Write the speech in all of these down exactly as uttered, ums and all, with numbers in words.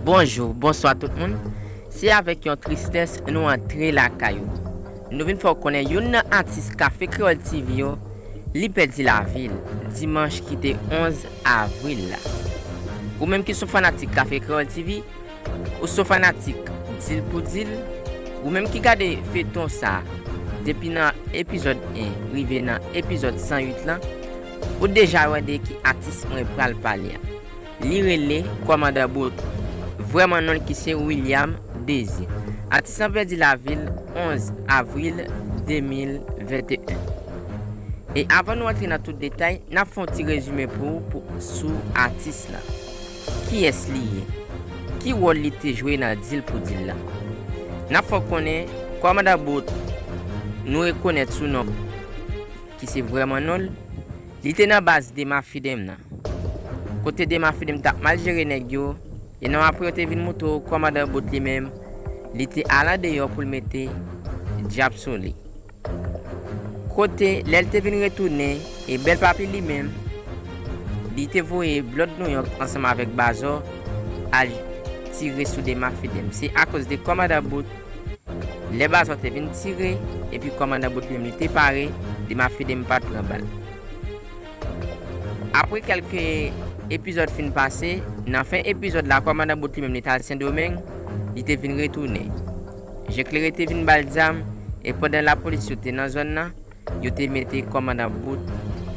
Bonjou, bonswa tout moun. Se avèk yon tristès nou antre lakay ou. Nou vin fè w konnen youn nan atis Kafe Kreyòl T V yo, li pèdi lavi l dimanch ki te onz avril la. Ou menm ki se yon fanatik Kafe Kreyòl T V, ou se yon fanatik Dil pou Dil, ou menm ki gade feyton sa a depi nan epizòd en rive nan epizòd san uit lan, ou deja wè de ki atis mwen pral pale a. Li rele Kòmandan Bout, vrèman non l ki se William Désir. Atis lan pèdi lavi l onz avril de mil venteyen. E avan nou antre nan tout detay, n ap fè yon ti rezime pou ou pou, sou atis la. Kiyès li ye? Ki wòl li te jwe nan Dil pou Dil la? N ap fè w konnen Kòmandan Bout, nou rekonèt sou non ki se vrèman non l, li te nan baz Dema Fidem nan. Kote Dema Fidem t ap mal jere nèg yo, e non apre yo te vin moutre w Kòmandan Bout li menm, li te al andeyò pou l mete djab sou li. Kote, lè l te vin retounen, e Bèl Papi li menm, li te voye Blòd Nouyòk ansanm avèk Bazò al tire sou Dema Fidem. Se akoz de Kòmandan Bout, lè Bazò te vin tire, epi Kòmandan Bout li menm li te pare, Dema Fidem pa t pran bal. Apre kèlke epizòd fin pase, nan fen epizòd la, Kòmandan Bout li menm li t al Sendomeng, li te vin retounen. Jeklere te vin ba l zam, e pandan lapolis yo te nan zòn nan, yo te mete Kòmandan Bout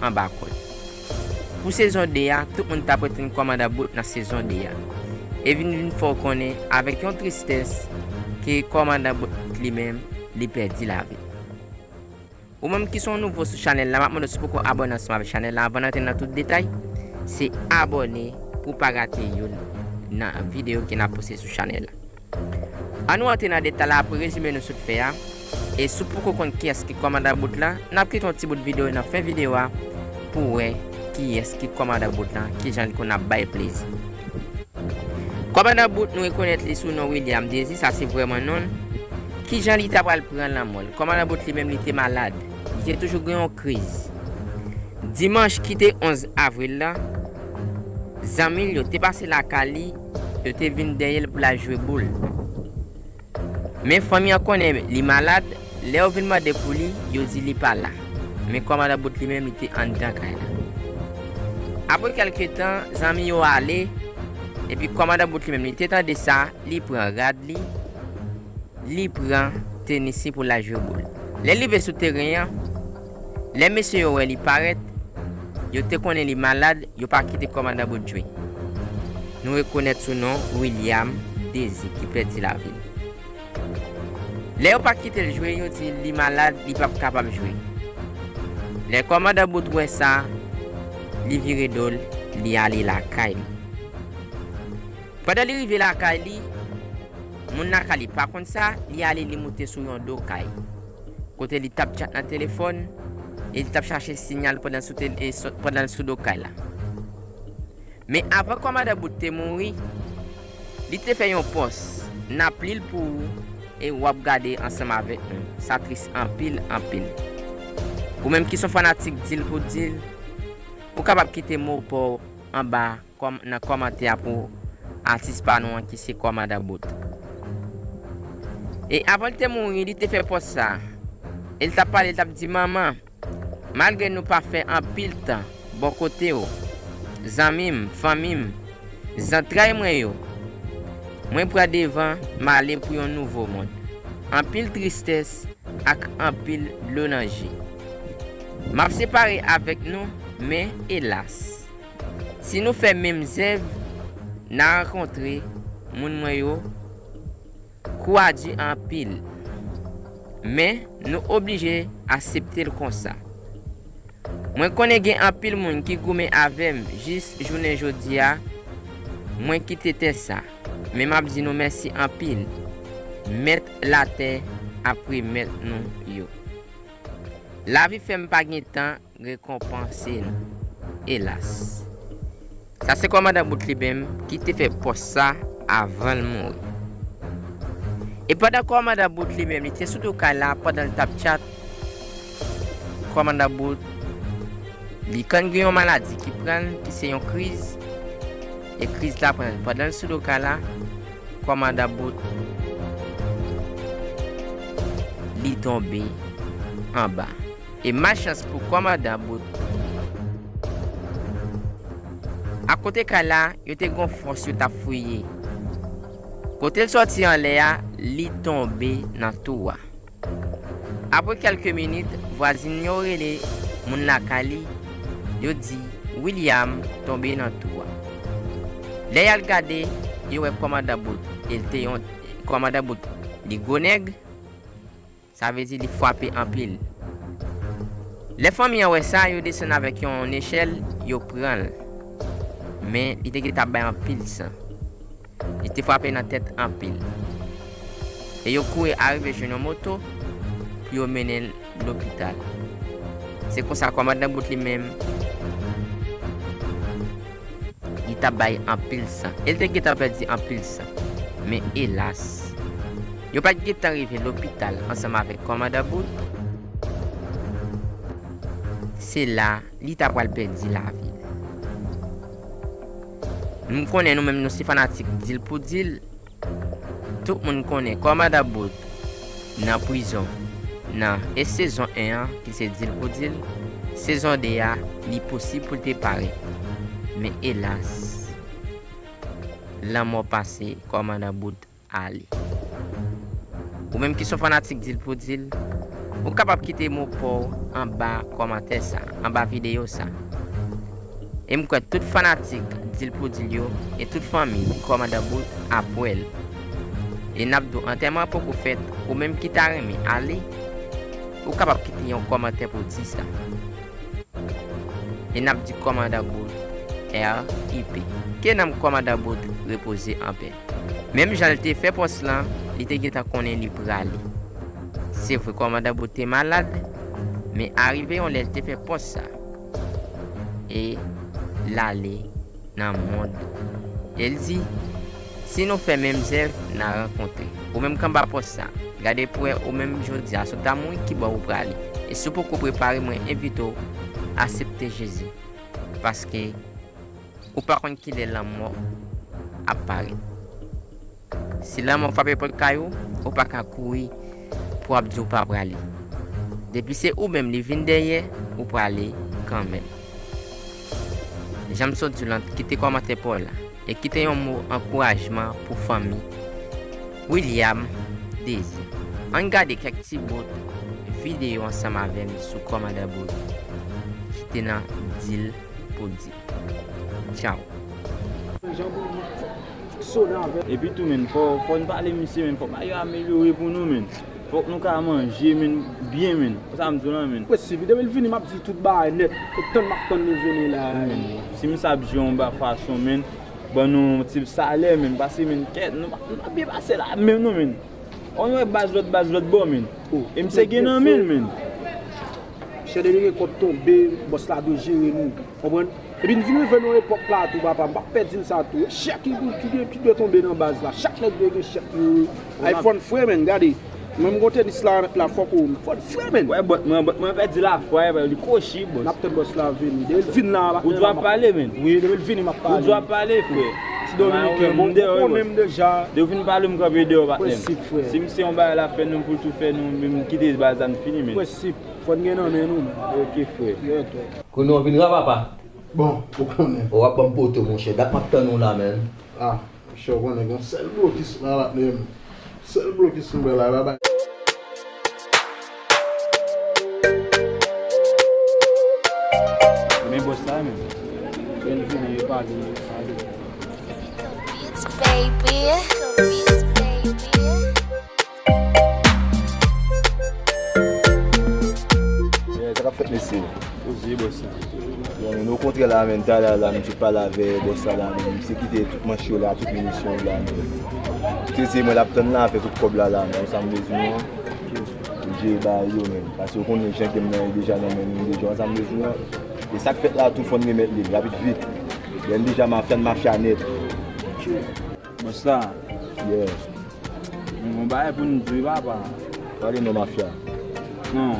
anba kòd. Pou sezon de a, tout moun t ap retenn Kòmandan Bout nan sezon de a. E vin vin fè w konnen avèk yon tristès ke Kòmandan Bout li menm, li pèdi lavi l. Ou menm ki se yon nouvo sou chanèl la, m ap mande w si w poko abòne ansanm avèk chanèl la, anvan n antre nan tout detay, se abòne pou w pa rate youn nan videyo ke n ap poste sou chanèl la. Ann nou antre nan detay la apre rezime nou sot fè a. E si w poko konn kiyès ki Kòmandan Bout la, n ap kite yon ti bout videyo nan fen videyo a pou w wè kiyès ki Kòmandan Bout la, kijan li konn ap bay plezi. Kòmandan Bout, nou rekonèt li sou non William Désir, sa se vrèman non l. Kijan li ta pral pran lanmò l? Kòmandan Bout li menm li te malad. Li te toujou gen yon kriz. Dimanch ki te onz avril la, zanmi l yo te pase lakay li, yo te vin dèyè l pou l al jwe boul. Men fanmi an konnen li malad, lè yo vin mande pou li, yo di li pa la. Men Kòmandan Bout li menm li te anndan kay la. Apre kèlke tan, zanmi yo ale, epi Kòmandan Bout li menm li te tande sa, li pran rad li, li pran tenis li pou l al jwe boul. Lè l rive sou teren an, lè mesye yo wè li parèt, yo te konnen li malad, yo pa kite Kòmandan Bout jwe. Nou rekonèt sou non William Désir ki pèdi lavi l. Lè yo pa kite l jwe, yo di li malad, li p ap kapab jwe. Lè Kòmandan Bout wè sa, li vire do l, li ale lakay li. Pandan li rive lakay li, moun lakay li pa konn sa, li ale li moute sou yon do kay. Kote li t ap tchat nan telefòn, e li t ap chache siyal pandan l sou tel-, e sou, pandan l sou do kay la. Men avan Kòmandan Bout te mouri, li te fè yon pòs, n ap li l pou ou, e w ap gade ansanm avèk nou. Sa tris anpil, anpil. Ou menm ki se yon fanatik Dil pou Dil, ou kapab kite mo pa w anba kòm-, nan kòmantè a pou atis pa nou an ki se Kòmandan Bout. E avan l te mouri, li te fè pòs sa. E l t ap pale, l t ap di, "Manman, malgre nou pa fè anpil tan bò kote w, zanmi m, fanmi m, zantray mwen yo, mwen pran devan, m ale pou yon nouvo mond. Anpil tristès ak anpil dlo nan je. M ap separe avèk nou, men elas, si nou fè menm zèv, n a rankontre moun mwen yo, kou a di anpil. Men nou oblije aksepte l konsa. Mwen konnen gen anpil moun ki goumen avè m jis jounen jodi a, mwen kite tè sa, men m ap di nou mèsi anpil. Mèt latè ap remèt nou yo. Lavi fè m pa gen tan rekonpanse nou. Elas." Sa se Kòmandan Bout li menm ki te fè pòs sa avan l mouri. E pandan Kòmandan Bout li menm, li te sou do kay la, pandan l t ap tchat, Kòmandan Bout, li konn gen yon maladi ki pran l, ki se yon kriz. E kriz la pran l pandan l sou do kay la. Kòmandan Bout, li tonbe anba. E malchans pou Kòmandan Bout, akote kay la, yo te gon fòs yo t ap fouye. Kote l sòti anlè a, li tonbe nan twou a. Apre kèlke minit, vwazin yo rele moun lakay li, yo di William tonbe nan twou a. Lè y al gade, yo wè Kòmandan Bout, e l te yon Kòmandan Bout, li gwo nèg, sa vle di li frape anpil. Lè fanmi an wè sa, yo desann avèk yon nechèl, yo pran l. Men, li te gentan bay anpil san. Li te frape nan tèt anpil. E yo kouri arive jwenn yon moto pou yo mennen l lopital. Se konsa Kòmandan Bout li menm, li t ap bay anpil san. E l te gentan pèdi anpil san. Men elas, yo pa t gentan rive lopital ansanm avèk Kòmandan Bout. Se la, li ta pral pèdi lavi l. M konnen nou menm nou se fanatik Dil pou Dil. Tout moun konnen Kòmandan Bout nan prizon nan e sezon en an, ki se Dil pou Dil. Sezon de a, li posib pou l te parèt. Men elas, lanmò pase Kòmandan Bout ale. Ou menm ki se yon fanatik Dil pou Dil, ou kapab kite mo pa w anba kòmantè sa, anba videyo sa. E m kwè tout fanatik Dil pou Dil yo e tout fanmi Kòmandan Bout ap wè l. E n ap di w antèman an poko fèt, ou menm ki ta renmen ale, ou kapab kite yon kòmantè pou w di sa. E n ap di Kòmandan Bout, R I P. Ke nanm Kòmandan Bout repoze anpè. Menm jan l te fè pòs lan, li te gentan konnen li prale. Se vre, Kòmandan Bout te malad, men arive yon lè l te fè pòs sa. E l ale nan mond. E l di, si nou fè menm zèv, n a rankontre. Ou menm k anba pòs sa, gade pou wè ou menm jodi a, si w ta mouri, kibò ou prale. E si w poko prepare, mwen envite w aksepte Jezi. Paske ou pa konn kilè lanmò ap parèt. Si lanmò frape pòt kay ou, ou pa ka kouri pou w ap di w pa prale. Depi se ou menm li vin dèyè, ou prale kanmenm. Jan m sot di w lan, kite kòmantè pa w la e kite yon mo ankourajman pou fanmi William Désir. Ann gade kèk ti bout videyo ansanm avè m sou Kòmandan Bout ki te nan Dil pou Dil. Tchaw. Epi tou, menn, fò, fò n pale misye, menn. Fò bagay yo amelyore pou nou, menn. Fòk nou ka manje, menn, byen, menn. Sa m di w lan, menn. Posib, depi l vini, m ap di tout bagay nèt. Tout tan m ap tann li vini la. Wi, menn. Si misye ap jwe yon ba fason, menn, ban nou yon ti salè, menn. Paske, menn, kèt, nou pa, nou pa byen pase la menm, non, menn. On wè baz lòt, baz lòt bò, menn. E misye gen nan men l, menn. Chè, depi gen kòb tonbe, bòs la dwe jere nou. Konprann? Epi n vin rive nan epòk la tou, papa, m p ap pè di l sa tou. E chè ki, ki, ki, ki dwe tonbe nan baz la. Chak nèg dwe gen chè pou yo. iPhone fre, menn, gade. Mwen, m gon tenis la, mèt la, fòk ou, fò l fre, menn. Wè, bòt mwen, bòt mwen pèdi lafwa, li kwochi, bòs. N ap tann bòs la vini. Depi l vin la, ou dwe ap pale, menn. Wi, depi l vini, m ap pale. Ou dwe ap pale, frè. Ti Dominiken, bon, ou konnen m deja. Depi w fin pale, m kanpe deyò, patnè m. Prensip, frè. Si misye yon bagay l ap fè nou, pou l tou fè nou, m kite baz la, n fini, menn. Prensip. Fò n gen nan men nou, menn. Ok, frè. Kounye a w vin ra, papa. Bon, ou konnen. Ou ap ban m poto, monchè. Dat m ap tann ou la, menn. Ah, monchè, ou konnen gen yon sèl blokis la, la, menm. Sèl blokis nou wè la, la, la. Men bòs la, menm. Lè l vini, yo pale, yo pale. Beats, baby. Beats, baby. Yeah, sa k ap fèt, mesye? Poze, bòs la. Bon, nou kontre la, menn, talè la, m sot pale avè bòs la, la, menn, misye kite tout manch yo la, tout minisyon yo la, menn. Se, se mwen l ap tann la, fè tout kòb la, la, menn, sa m bezwen an. Pou jere bagay yo, menn. Paske ou konnen jan ke m nan deja nan men nou deja, sa m bezwen an. E sa k fèt la tou, fò n remèt li, rapid vit. Lè n deja mafya, n mafya nèt. Bòs la. Yeah. Nou gon bagay pou n di, papa. Pale non, mafya. Non.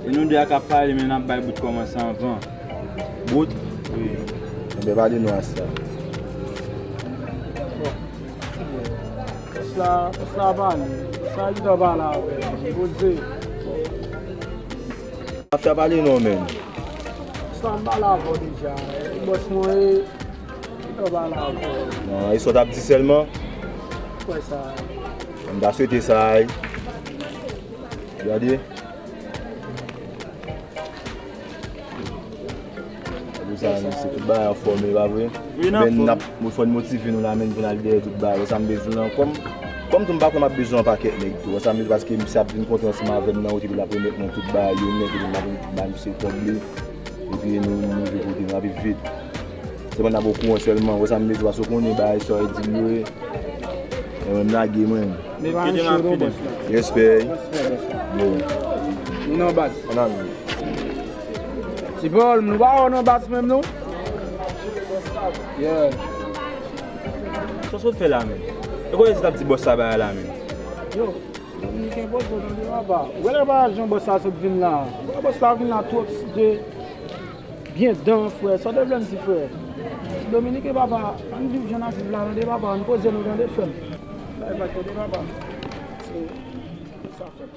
E nou de a k ap pale, men n ap bay bout kòmanse anvan. Bout? Wi. Enben, pale non a sa. Bon. La, sa pale. Sa ki ta pale avè. Poze. Afè pale non, menm. Sa m pale avè w deja. Bòs mwen e. Ki ta pale avè w. Non, e sa w t ap di sèlman. Kwè sa. M ta swete sa. Gade. Pou sa, se tout bagay anfòm, e pa vre? Wi, n anfòm. Men n ap, fò n motive nou la, menm pou n al dèyè tout bagay. Wè sa m bezwen lan, kòm, kòm tou m pa kwè m ap bezwen yon pakèt nèg tou. Wè sa m bezwen, paske misye ap vin kontre ansanm avè m nan wout, epi l ap remèt mwen tout bagay yo nèt, epi m ap ba misye kòb li. Epi nou, nou rive kote n ap vit. Se pa n ap okouran sèlman, wè sa m bezwen, paske w konnen bagay sa yo di yo ye. E mwen m lage mwen. Men pa yon cho non, bòs la. Respè. Respè, bòs la. Bon. Nou nan baz. Ann al. Ti Pòl, nou pa wè w nan baz menm non. Yeah. Sa sot fè la menm? E kote se t ap di bòs sa bagay la menm? Yo, Dominiken poze w tande papa. Ou wè la pa jan bòs la sot vin la. Bòs la vin la twò eksite. Byen dan, frè. Sa w te vle m di, frè? Dominiken, papa, ann viv jan n ap viv la, tande, papa. Ann poze nou, tande, frè m. Bay vag, tande, papa. Se, se sa, frè m.